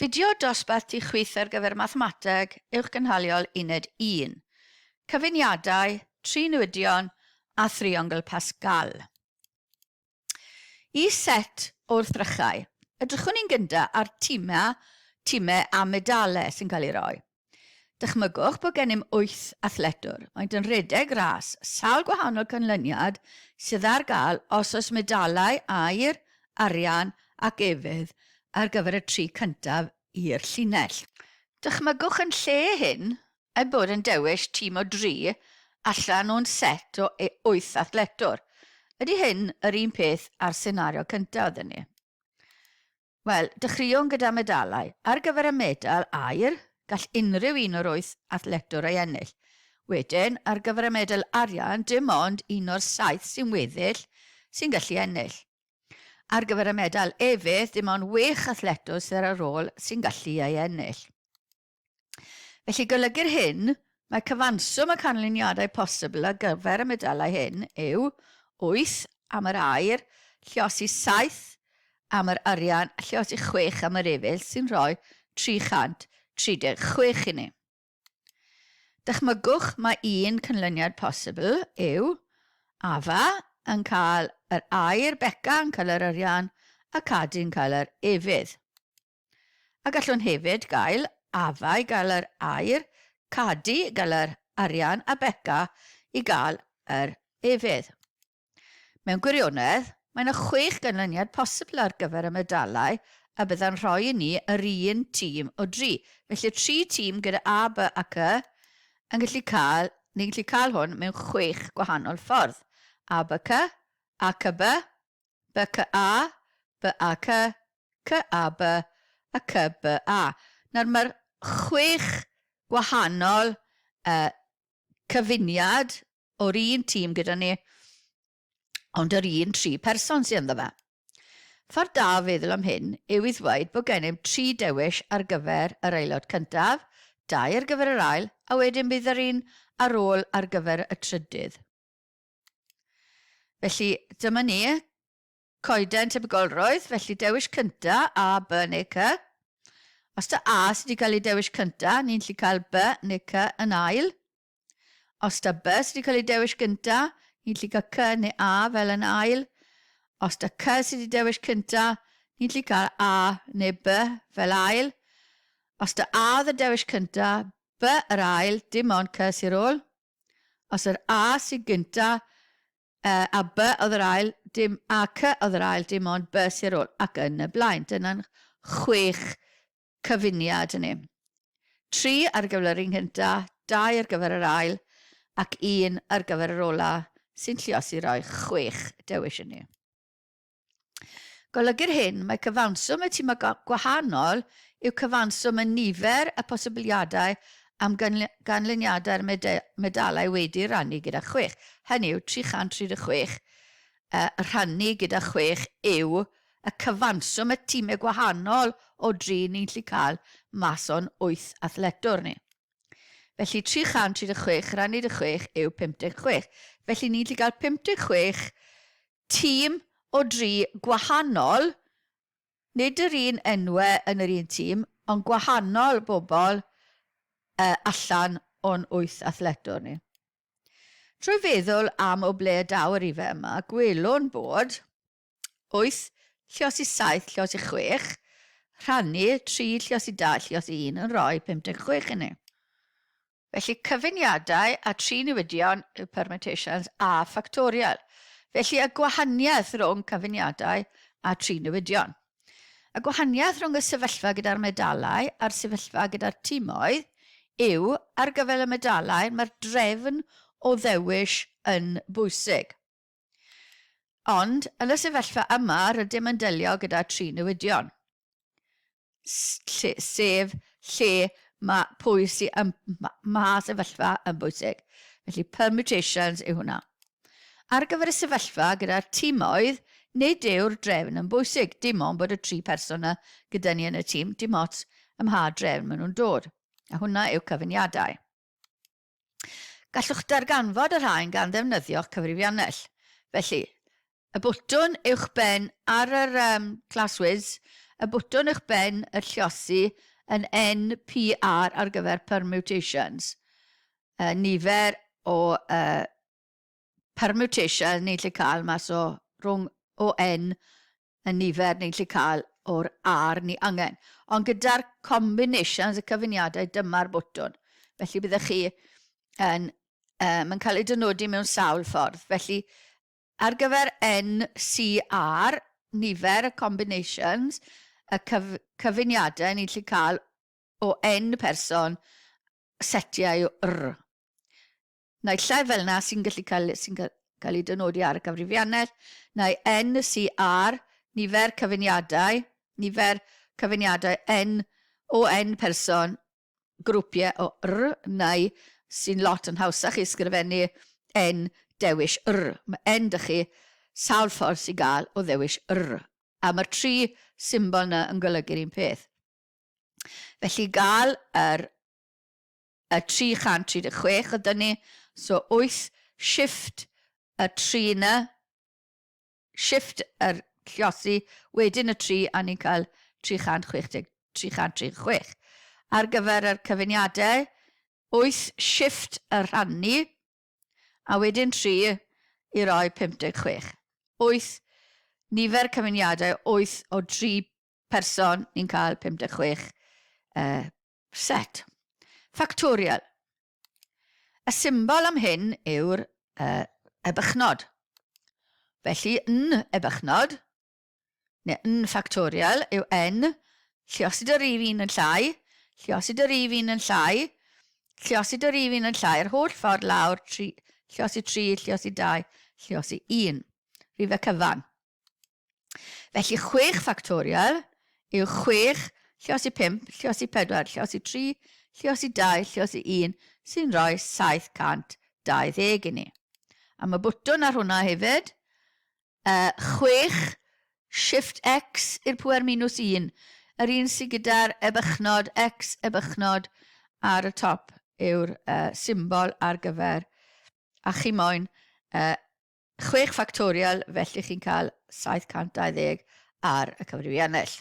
Fideo dosbarth tu chwith ar gyfer Mathemateg Uwchgynhaliol Uned 1. Cyfuniadau, trinewidion a thriongl Pascal. I set o wrthrychau, edrychwn ni'n gyntaf ar timau, timau a medalau sy'n cael ei roi. Dychmygwch bod gennym wyth athletwr. Maent yn rhedeg ras, sawl gwahanol canlyniad sydd ar gael os oes medalau aur, arian ac efydd ar gyfer y tri cyntaf i'r llinell. Dychmygwch yn lle hyn eu bod yn dewis tîm o dri allan o'n set o wyth athletwr. Ydy hyn yr un peth â'r senario cyntaf oedden ni? Wel, dechreuwn gyda medalau. Ar gyfer y medal aur, gall unrhyw un o'r wyth athletwr ei ennill. Wedyn, ar gyfer y medal arian, dim ond un o'r saith sy'n weddill sy'n gallu ennill. Ar gyfer y medal efydd, dim ond wech athletwr sydd ar ôl sy'n gallu ei ennill. Felly golygir hyn, mae cyfanswm y canlyniadau posibl ar gyfer y medalau hyn yw 8 am yr aur, lliosi 7 am yr arian a lliosi 6 am yr efydd sy'n rhoi 336 i ni. Dychmygwch mae un canlyniad posibl yw Afa yn cael yr aur, Beca yn cael yr arian a Cadi'n cael yr efydd. A gallwn hefyd gael Afa i gael yr aur, Cadi i gael yr arian a Beca i gael yr efydd. Mewn gwirionedd, mae yna chwech ganlyniad posibl ar gyfer y medalau a bydda'n rhoi i ni yr un tîm o dri. Felly tri tîm gyda A, B a C yn gallu cael, ni'n gallu cael hwn mewn chwech gwahanol ffordd. A, B, C, A, C, B, B, C, A, B, A, C, CAB a CBA. Nawr mae'r chwech gwahanol uh, cyfuniad o'r un tîm gyda ni, ond yr un tri person sydd ynddo fe. Ffordd da o feddwl am hyn yw i ddweud bod gennym tri dewis ar gyfer yr aelod cyntaf, dau ar gyfer yr ail, a wedyn bydd yr un ar ôl ar gyfer y trydydd. Felly dyma ni, Coeden tebygolrwydd, felly dewis cynta, A, B neu C. Os ta A sydd wedi cael ei dewis cynta, ni'n gallu cael B neu C yn ail. Os ta B sydd wedi cael ei dewis gynta, ni'n gallu cael C neu A fel yn ail. Os ta C sydd wedi dewis cynta, ni'n gallu cael A neu B fel ail. Os ta A oedd y dewis cynta, B yr ail, dim ond C sy'r ôl. Os yr A sydd gynta, Uh, a B oedd yr ail, dim, a C oedd yr ail, dim ond B sy'n ar ôl, ac yn y blaen. Dyna'n chwech cyfuniad yn ni. Tri ar gyfer yr un cynta, dau ar gyfer yr ail, ac un ar gyfer yr ola, sy'n lliosi roi chwech dewis i ni. Golygir hyn, mae cyfanswm y timau gwahanol yw cyfanswm y nifer y posibiliadau am ganlyniadau'r medalau wedi'u rhannu gyda chwech. Hynny yw, 336 rhannu gyda chwech yw y cyfanswm y timau gwahanol o dri ni'n gallu cael mas o'n wyth athletwr ni. Felly 336 rhannu 'da chwech yw 56. Felly ni'n gallu cael 56 tîm o dri gwahanol, nid yr un enwe yn yr un tîm, ond gwahanol bobl uh, allan o'n wyth athletwr ni. Trwy feddwl am o ble y daw yr ife yma, gwelwn bod 8 lliosi 7 lliosi 6 rhannu 3 lliosi 2 lliosi 1 yn rhoi 56 i ni. Felly cyfuniadau a tri newidion yw permutations a ffactorial. Felly y gwahaniaeth rhwng cyfuniadau a tri newidion. Y gwahaniaeth rhwng y sefyllfa gyda'r medalau a'r sefyllfa gyda'r timoedd yw ar gyfer y medalau mae'r drefn o ddewis yn bwysig. Ond yn y sefyllfa yma rydym yn delio gyda tri newidion. Lle, sef lle mae pwy sy ym mha sefyllfa yn bwysig. Felly permutations yw hwnna. Ar gyfer y sefyllfa gyda'r timoedd, nid yw'r drefn yn bwysig, dim ond bod y tri person yna gyda ni yn y tîm, dim ots ym mha drefn maen nhw'n dod. A hwnna yw cyfuniadau. Gallwch darganfod y rhain gan ddefnyddio'ch cyfrifiannell. Felly, y botwn uwchben ar yr um, ClassWiz y bwtwn uwch ben y lliosi yn NPR ar gyfer permutations. Y nifer o uh, permutation ni'n lle cael mas o rhwng o N y nifer ni'n lle cael o'r R ni angen. Ond gyda'r combinations, y cyfuniadau, dyma'r bwtwn. Felly byddech chi yn, um, yn cael ei dynodi mewn sawl ffordd. Felly ar gyfer NCR, nifer y combinations, y cyf cyfuniadau ni'n lle cael o N person setiau o R. Naill ai fel 'na sy'n gallu cael, sy'n cael ei dynodi ar y cyfrifiannell, neu N, C, R, nifer cyfuniadau, nifer cyfuniadau N o N person, grwpiau o R, neu sy'n lot yn hawsach i ysgrifennu N dewis R. Mae N dych chi sawl ffordd sy'n gael o ddewis R. A mae'r tri symbol yna yn golygu'r un peth. Felly gael yr y 336 oedd 'da ni, so 8 shift y 3 yna, shift yr lliosi, wedyn y 3 a ni'n cael 360, 336. Ar gyfer yr cyfuniadau, 8 shift y rhannu, a wedyn 3 i roi 56. 8, nifer cyfuniadau 8 o 3 person, ni'n cael 56 uh, Set. Factorial. Y symbol am hyn yw'r uh, ebychnod. Felly, n ebychnod, neu n factorial, yw n, lliosid y rif un yn llai, lliosid y rif un yn llai, lliosid y rif un yn llai, yr holl ffordd lawr, tri, lliosi 3, lliosi 2, lliosi 1. Rhifau cyfan. Felly 6 ffactorial yw 6 lliosi 5, lliosi 4, lliosi 3, lliosi 2, lliosi 1, sy'n rhoi 720 i ni. A mae bwtwn ar hwnna hefyd. Uh, 6 shift x i'r pwer minus 1. Yr un sydd gyda'r ebychnod x ebychnod ar y top yw'r uh, symbol ar gyfer a chi moyn uh, 6 ffactorial, felly chi'n cael 720 ar y cyfrifiannell.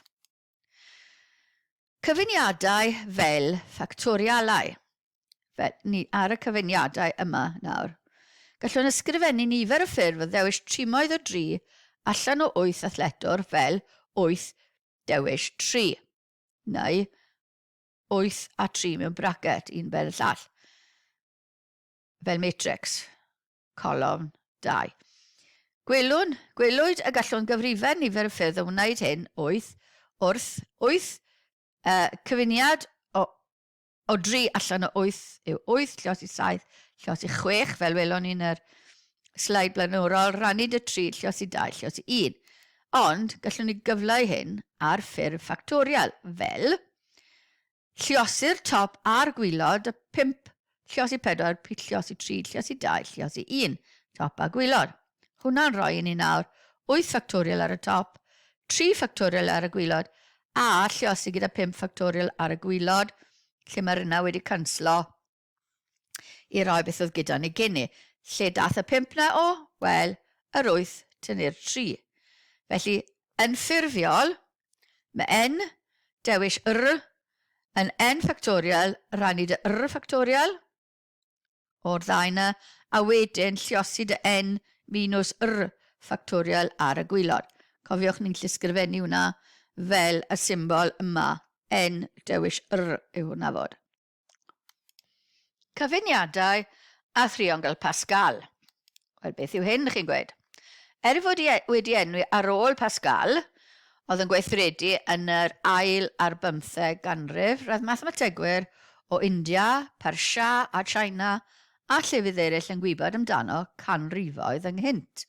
Cyfuniadau fel ffactorialau. Fel ni ar y cyfuniadau yma nawr. Gallwn ysgrifennu nifer o ffyrdd o ddewis trimoedd o dri allan o wyth athletwr fel 8 dewis 3, neu 8 a 3 mewn bracet, un ben y llall. fel matrics, colofn 2. Gwelwn, gwelwyd y gallwn gyfrifen nifer y ffyrdd o wneud hyn 8 wrth 8 uh, cyfuniad o, o 3 allan o 8 yw 8, lliosi 7, lliosi 6, fel welon ni'n yr sleid blaenorol, rannu dy 3, lliosi 2, lliosi 1. Ond gallwn ni gyfleu hyn ar ffurf ffactorial, fel Lluosi'r top a'r gwylod, y 5, lluosi 4, lluosi 3, lluosi 2, lluosi 1, top a gwylod. Hwna'n rhoi i ni nawr 8 ffactorial ar y top, 3 ffactorial ar y gwylod, a lluosi gyda 5 ffactorial ar y gwylod, lle mae'r yna wedi canslo i roi beth oedd gyda ni gynnu. Lle dath y 5 na o? Wel, yr 8 tynnu'r 3. Felly, yn ffurfiol, mae n dewis r yn n ffactorial rannu dy r ffactorial o'r ddau yna, a wedyn lliosi dy n minus r ffactorial ar y gwylod. Cofiwch ni'n gallu sgrifennu hwnna fel y symbol yma, n dewis r yw hwnna fod. Cyfuniadau a thriongl Pascal. Wel, beth yw hyn, chi'n gweud? Er ei fod wedi enwi ar ôl Pascal, oedd yn gweithredu yn yr ail ar bymtheg ganrif, roedd mathemategwyr o India, Persia a China a llefydd eraill yn gwybod amdano canrifoedd ynghynt.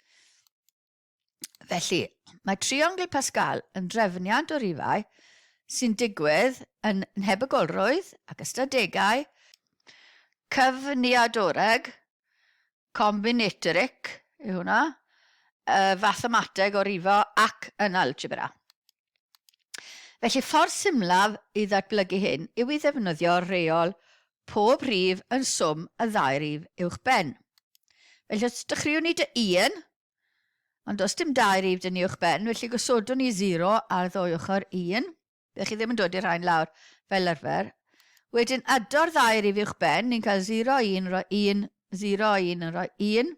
Felly, mae triongl Pascal yn drefniant o rifau sy'n digwydd yn nhebygolrwydd ac ystadegau, cyfniadoreg, combinatoric yw hwnna, y fathemateg o rifo ac yn algebra. Felly, ffordd symlaf i ddatblygu hyn yw i ddefnyddio rheol pob rhif yn swm y ddau rif uwch ben. Felly, os dechreuwn ni dy 1, Ond does dim dau rif dyn ni uwch ben, felly gosodwn ni 0 ar ddwy ochr 1. Byddwch chi ddim yn dod i'r rhain lawr fel arfer. Wedyn ado'r ddau rif uwch ben, ni'n cael 0, 1, rhoi 1, 0, 1 yn rhoi 1.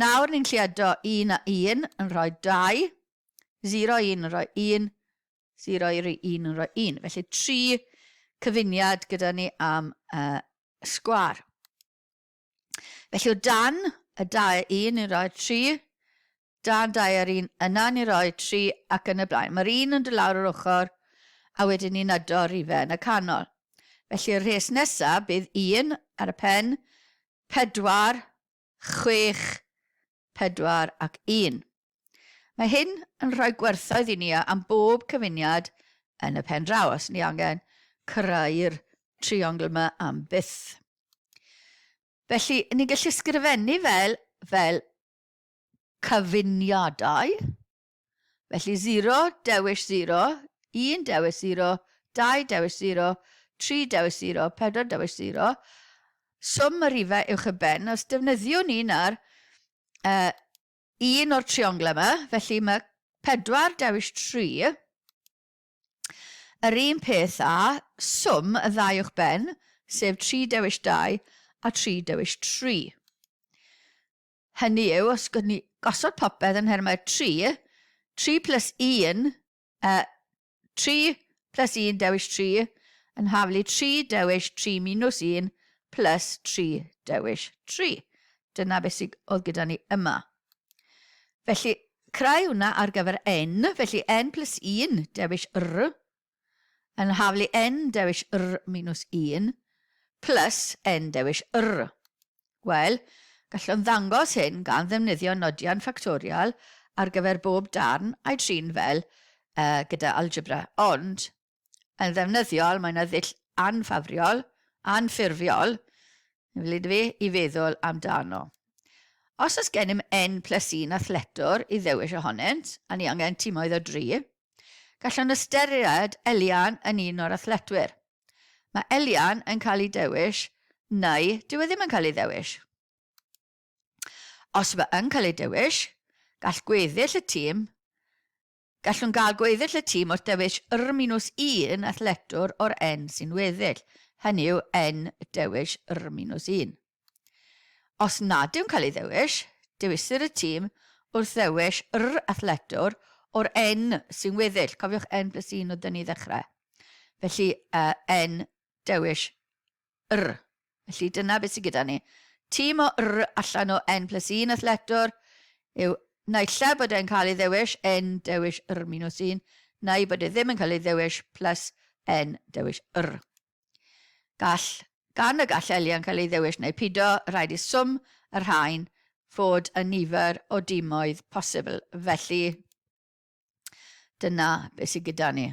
Nawr ni'n gallu ado 1 a 1 yn rhoi 2, 0, 1 yn rhoi 1, 0 i roi 1 yn rhoi 1. Felly 3 cyfuniad gyda ni am uh, sgwar. Felly o dan y 2 1 ni'n rhoi 3, dan 2 ar 1 yna ni'n rhoi 3 ac yn y blaen. Mae'r 1 yn dod lawr yr ochr a wedyn ni'n ydo rhifau yn y canol. Felly y rhes nesaf bydd 1 ar y pen, 4, 6, 4 ac 1. Mae hyn yn rhoi gwerthoedd i ni am bob cyfuniad yn y pen draw, os ni angen creu'r triongl yma am byth. Felly, ni'n gallu sgrifennu fel, fel cyfuniadau. Felly 0, dewis 0, 1 dewis 0, 2 dewis 0, 3 dewis 0, 4 dewis 0. Swm y rhifau uwch y ben, os defnyddiwn ni nawr uh, un o'r trionglau yma, felly mae 4 dewis 3, yr un peth â swm y ddau uwch ben, sef 3 dewis 2 a 3 dewis 3. Hynny yw, os gwni gosod popeth yn nhermau 3, 3 plus 1 Uh, 3 plus 1 dewis 3 yn haflu 3 dewis 3 minus 1 plus 3 dewis 3. Dyna beth sydd oedd gyda ni yma. Felly, creu hwnna ar gyfer n, felly n plus 1 dewis r yn haflu n dewis r minus 1 plus n dewis r. Wel, gallwn ddangos hyn gan ddefnyddio nodiant ffactorial ar gyfer bob darn a'i trin fel uh, gyda algebra. Ond, yn ddefnyddiol, mae yna ddull anffafriol, anffurfiol, yn fi, i feddwl amdano. Os oes gennym n plus 1 athletwr i ddewis ohonynt, a ni angen timoedd o dri, gallwn ystyried Elian yn un o'r athletwyr. Mae Elian yn cael ei dewis neu dyw e ddim yn cael ei ddewis. Os mae yn cael ei dewis, gall gweddill y tîm Gallwn gael gweddill y tîm wrth dewis R minus 1 athletwr o'r N sy'n weddill, hynny yw N dewis R minus 1. Os nad yw'n cael ei ddewis, dewisir y tîm wrth ddewis R athletwr o'r N sy'n weddill. Cofiwch N plus 1 oedd dyn ni ddechrau. Felly uh, N dewis R. Felly dyna beth sydd gyda ni. Tîm o R allan o N plus 1 athletwr yw naill ai bod e'n cael ei ddewis N dewis R minus 1, neu bod e ddim yn cael ei ddewis plus N dewis R. Gall, gan y gall Elian cael ei ddewis neu pido, rhaid i swm y rhain fod y nifer o dimoedd posibl. Felly, dyna beth sydd gyda ni.